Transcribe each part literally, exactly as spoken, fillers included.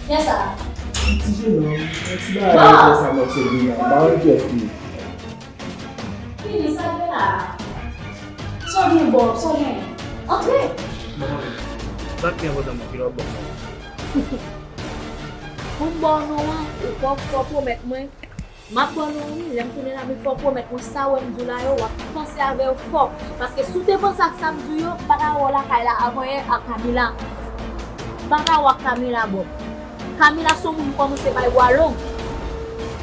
Kiyès sa? Yon ti jenòm, yon ti bagay Bob! Kiyès sa m ap sèvi la? M pa konn kiyès li ye. Vini, sa gen la? Sa w gen, Bob? Sa w gen? Antre! Sa k pi enpòtan, mwen, ki lè w ap ban m non? Pou m ba w non an, ou fò, fò pwomèt mwen. M ap ba w non wi, lè m tounen la, men fò w pwomèt mwen sa w wè m di w la yo, w ap panse avè yo fò. Paske si w te panse ak sa m di w yo, m pa ta wè w lakay la avan yè ak Camila. M pa ta wè w ak Camila, Bob. Camila se yon moun m kòmanse bay bwa long.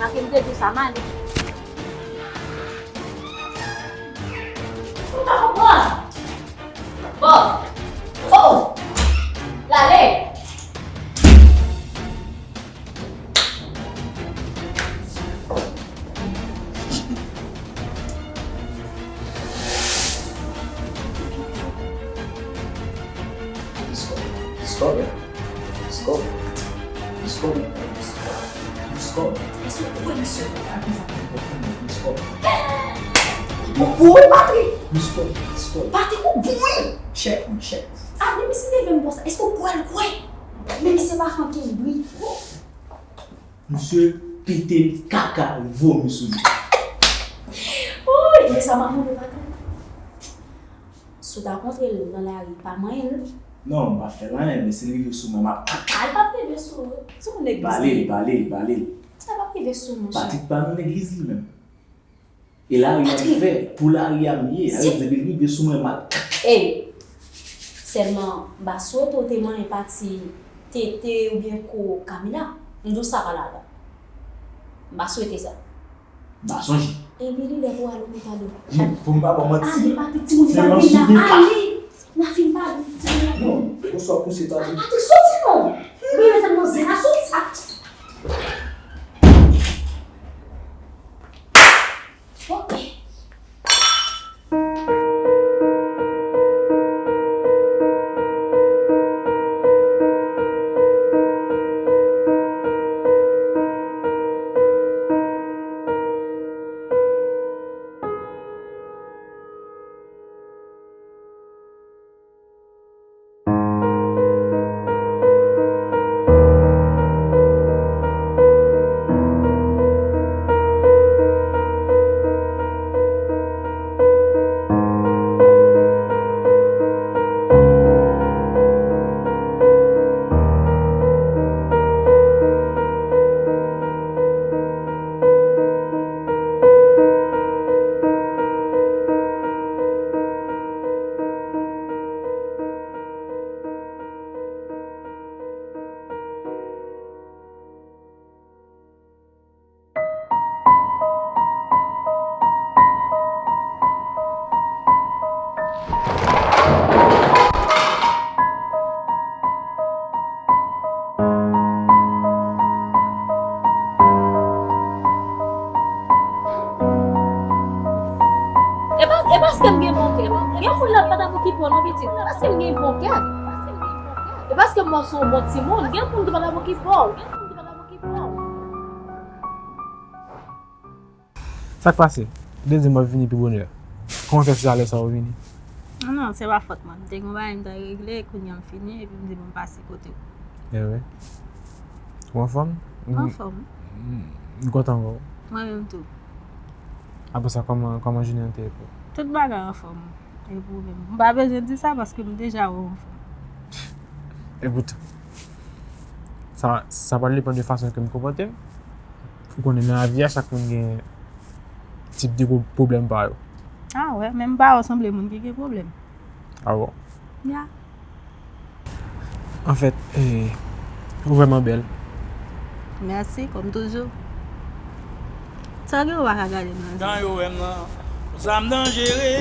Paske m te di w sa, m ale. Ou pa konprann? Bob. Oh! L ale! Discover. Discover. Discover. Discover. Discover. Èske w kwè misye fè sa? Discover. Ou boure, Patrick! Discover. Discover. Patrick, ou boure! Chèk mwen, chèk. Ah, depi si leve m konsa, èske w kwè l kwè? Men misye pa fè ankenn bri. Misye pete l kaka, l vomi sou li. Woy, men sa m ap mande w, Patrick. Si w ta kontre l nan lari, pa manyen l. Non, m pa fè l anyen, men si l rive sou mwen, m ap... A, l p ap rive sou ou. Se yon nèg biznis. Bale l, bale l, bale l. Sa p ap rive sou, monchè. Patrick pa nan legliz li menm. E lari a m fè, pou lari a m ye. Sa vle di depi l rive sou mwen, m ap... Ey! Sèlman, m pa swete w te manyen pati tete oubyen kou Camila. M di w sa pa ladan. M pa swete sa. M pa sonje. Epi li lè pou al lopital wi. Pou m pa ba w manti. Ale, Patrick, timoun yo pa vin la. Ale! N a fin pale, timoun yo. Non, oswa pouse Patrick. Patrick, soti non! Ou bezwen tann manzè a, soti! Ok. Gen moun la pa t ap okipe w non pitit. Paske m gen bon kè. E paske m wè w se yon bon timoun. Gen moun ki pa t ap okipe w. Sa k pase? Ou te di m w ap vini pi bonè. Kòman fè se talè sa ou vini? Non, non, se pa fòt mwen. M te gen yon bagay m t al regle, kounye a m fini, epi m di bon m pase kote w. Ewe. Ou anfòm? M anfòm. M kontan wè w. Mwen menm tou. Apre sa, kòman, kòman jounen an te ye pou ou? Tout bagay anfòm. E pou ou menm? M pa bezwen di sa paske m deja wè w anfòm. Epoutan, sa, sa pral depann de fason ke m konpòte m. Ou konnen, nan lavi a, chak moun gen tip de pwo-, pwoblèm pa yo. Ah wè, men m pa wè w sanble moun ki gen pwoblèm. Ah bon? Ya. Anfèt, eh, ou vrèman bèl. Mèsi, kòm toujou. Sa gen ou pa ka gade m nan je? Jan yo wè m nan, sa m danjere.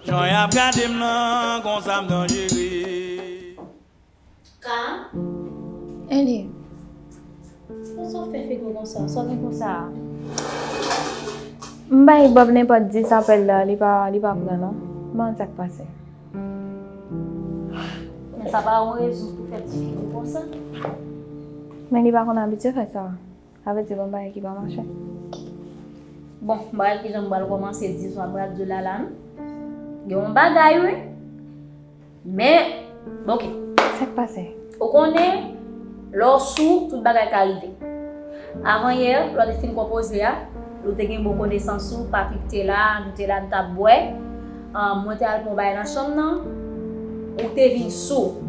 Jan y ap gade m nan, konsa m danjere. Ka? Eli. Sa w fè figi w konsa? Sa w gen konsa a? M bay Bob nenpòt dis apèl la, li pa, li pa pran non. M pa konn sa k pase. Men sa pa yon rezon pou fè ti figi w konsa. Men li pa konn abitye fè sa. Sa vle di gon bagay ki pa mache. Bon, m pa wè kijan m pral kòmanse di sa m pral di w la la non. Gen yon bagay wi. Men, oke. Sa k pase? Ou konnen, lè w sou, tout bagay ka rive. Avanyè, lè w te fin konpoze a, ou te gen bon konesans ou, papi te la, nou te la, nou t ap bwè. Ahn, mwen te al pran yon bagay nan chanm nan, ou te vin sou.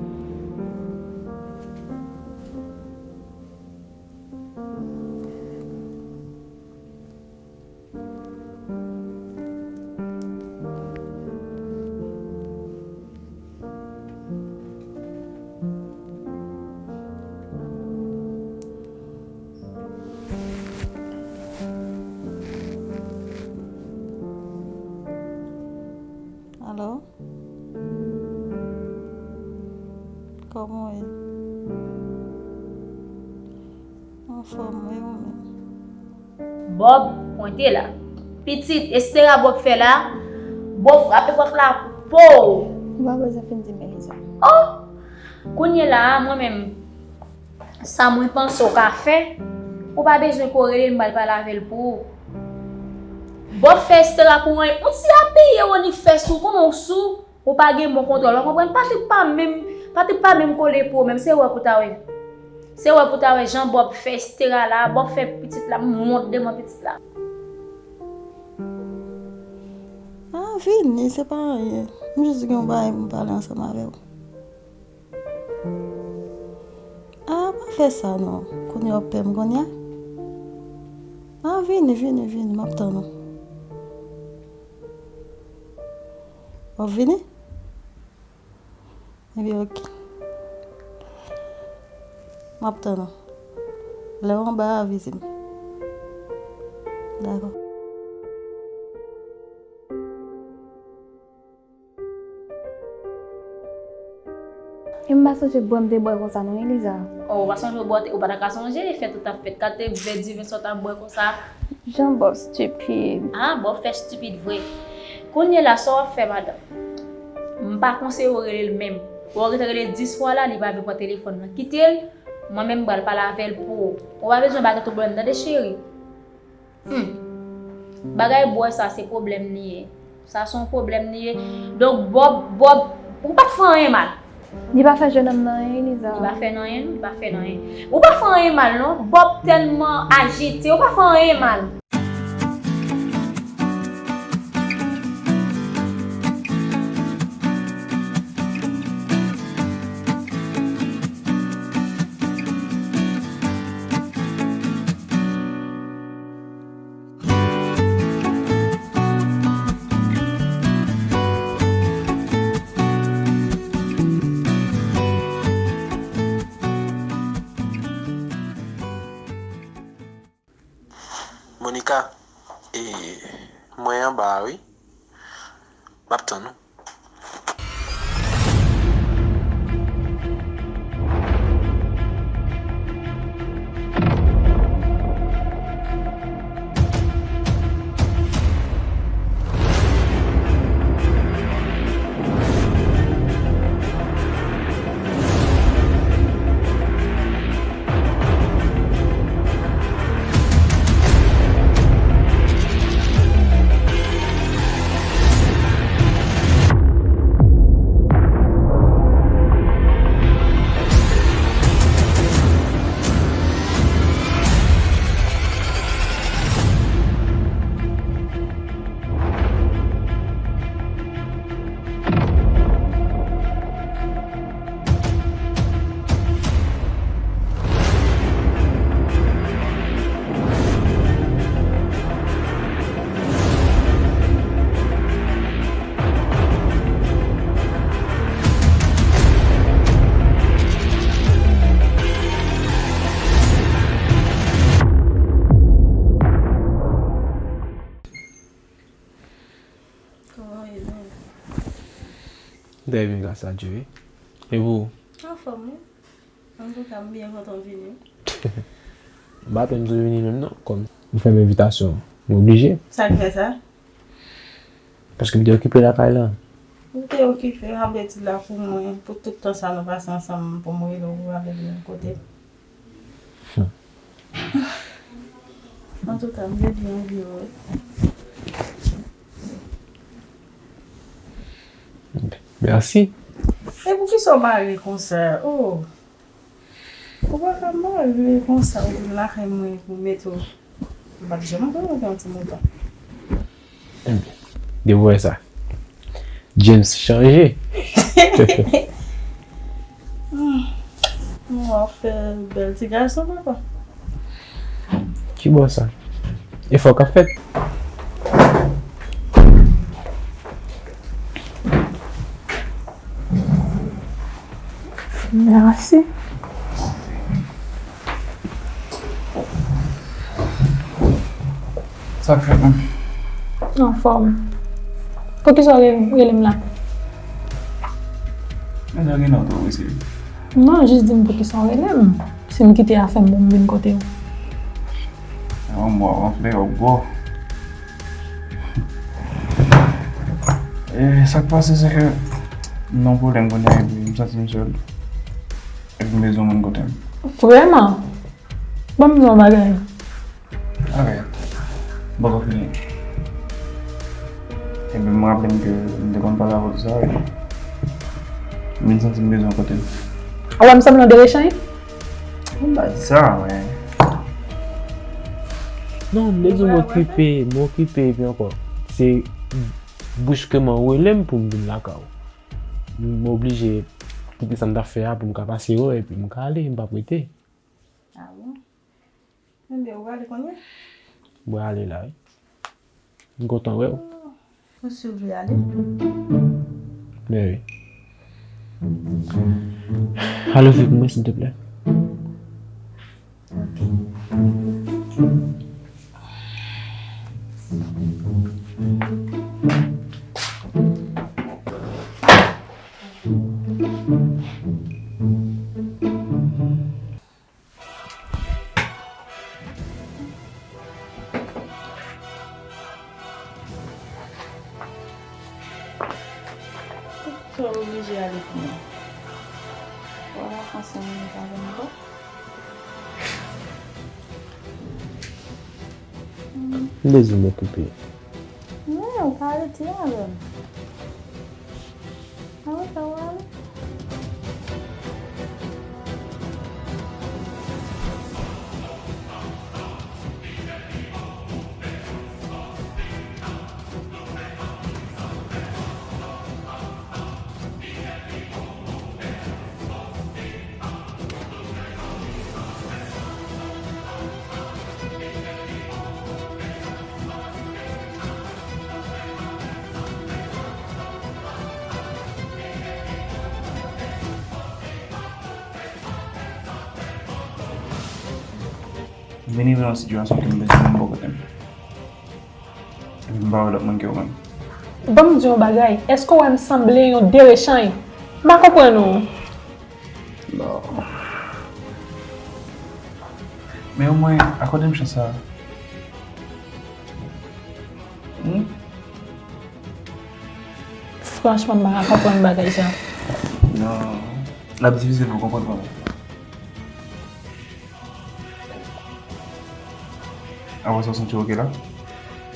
Alo? Kòman w ye? Anfòm wi, ou menm? Bob pwente la. Pitit, estera Bob fè la, Bob frape pòt la, pow! Ou pa bezwen fin di m, Eliza. Oh! Kounye la a, mwen menm, sa mwen panse w ka fè, ou pa bezwen ke w rele m, m pral pale avè l pou ou. Bob fè estera pou anyen, yon ti apiye w annik fè sou, konnen w sou. Ou pa gen bon kontwòl, ou konprann? Patrick pa menm, Patrick pa menm kole pou ou menm, se wè pou ta wè. Se wè pou ta wè jan Bob fè estera la, Bob fè pitit la, m wont devan pitit la. Ah, vini, se pa anyen. M jis gen yon bagay pou m pale ansanm avè w. Ah, pa fè sa non. Kounye a w ap pè m kounye a. Ah, vini, vini, vini, m ap tann ou. W ap vini? Ebyen, oke. M ap tann ou. Lè w anba a, avise m. Dakò. E m pa sonje bwè m te bwè konsa non, Eliza. Oh, ou pa sonje w bwè, ou pa ta ka sonje, fèt ou t ap fèt, kate vè diven sa w t ap bwè konsa. Jan Bob stupid. Ah, Bob fè stupid vre. Kounye la, sa w ap fè, madanm? M pa konseye w rele l menm. Ou rete rele dis fwa la, li pa vle pran telefòn nan. Kite l, mwen menm m pral pale avè l pou ou. Ou pa bezwen ba tèt ou pwoblèm, tande, cheri? Hmm. Bagay bwè sa, se pwoblèm li ye. Sa se yon pwoblèm li ye. Donk, Bob, Bob, ou pa t fè anyen mal. Li pa fè jennonm nan anyen, Eliza. Li pa fè n anyen, non, li pa fè n anyen. Ou pa fè anyen mal, non. Bob tèlman ajite, ou pa fè anyen mal. Monica, e, mwen anba a wi. M ap tann ou. Trè byen, gras a Dye, wi. E pou ou? Anfòm, wi. Antouka, m byen kontan w vini. M pa t menm sou vini menm non, kòm ou fè m envitasyon, m oblije. Sa k fè sa? Paske m te okipe lakay la. Ou te okipe, m ap rete la pou mwen, pou tout tan sa nou pase ansanm, pou m rele w, pou w ale vin kote m. Hmm. Antouka, m te byen anvi w, wi. Mèsi. E poukisa w mare konsa? Oh! Ou pa ka mare konsa, ou vin lakay mwen pou mete w. M pa t janm konnen w te yon ti mouton. Ebyen, depi w wè sa, James chanje. Hmm. Ou ap fè bèl ti gason, papa. Ki bò sa? Efò k ap fèt. Mèsi. Sa k fèt, man? Anfòm. Poukisa w re-, rele m la? Men sa gen lòt ou wi, seri. Non, jis di m poukisa w rele m. Si m kite afè m pou m vin kote w. Yon mwa w anfle, w bò. E sa k pase, se ke m nan pwoblèm kounye a, epi m santi m sèl. Epi m bezwen yon moun kote m. Vrèman? Ban m di w yon bagay. Arèt. M poko fini. Epi m raple m ke m te konn pale avè w de sa, wi. M vin santi m bezwen kote m. Ou wè m sanble yon derechanj? M pa di sa, men. Non, m bezwen m okipe, m okipe, epi ankò, se briskman ou rele m pou m vin lakay ou. M oblije kite sa m t ap fè a pou m ka pase wè w, epi m ka ale, m p ap rete. Ah bon? Enben, ou prale kounye a? Mwen ale la, wi. M kontan wè w. Oh, ou si w vle ale? Men wi. Ale vit pou mwen, silteplè. Ok. Poukisa w oblije ale pou mwen? Wè, ansanm nou pa janm ankò. M bezwen m okipe. Wi, ou ka rete avè m. Mwen fè w ale. M vin rive nan yon sitiyasyon ke m bezwen moun bò kote m. Epi m pa wè lòt moun ke ou menm. Ban m di yon bagay, èske w wè m sanble yon derechanj? M pa konprann ou. Non. Men omwen, akòde m chans sa. Hmm? Franchman, m pa ka konprann bagay sa. Non. L ap difisil pou w konprann mwen. Apre sa, w santi w oke la?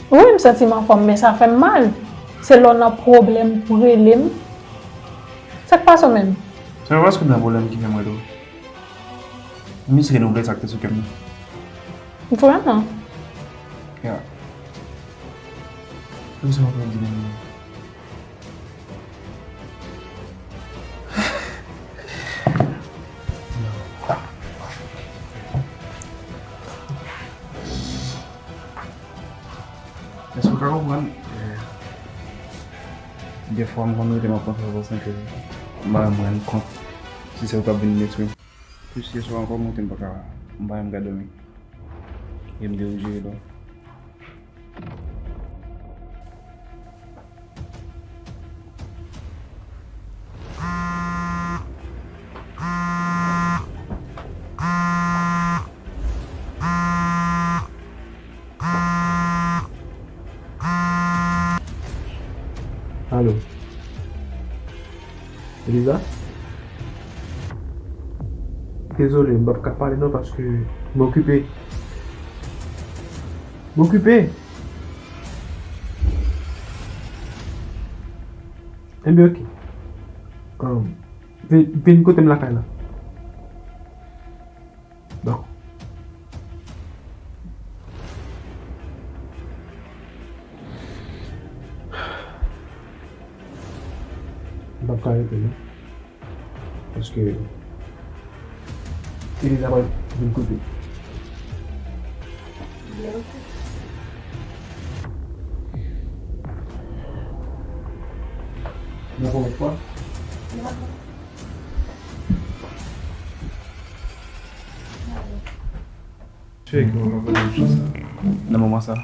Wi, m santi m anfòm, men sa fè m mal. Se lè w nan pwoblèm pou rele m. Sa k pase w menm? Se pa paske m nan pwoblèm ki fè m rele w. M jis renouvle sa k te sou kè m nan. Vrèman? Ya. Poukisa w ap di menm? Èske w ka konprann? Eh, dèfwa m konn rete m ap panse, panse ke m pa janm rann kont si se ou k ap vin detwi m. Plis yèswa ankò, m rete m pa ka, m pa menm ka dòmi. E m te oblije rele w. Hello. Eliza? Dezole, m p ap ka pale non paske m okipe. M okipe. Enben, oke. Um, vin, vin kote m lakay la. Dakò. M p ap ka rete non. Paske Eliza pral vin kote. Dakò, papa. Nan moman sa.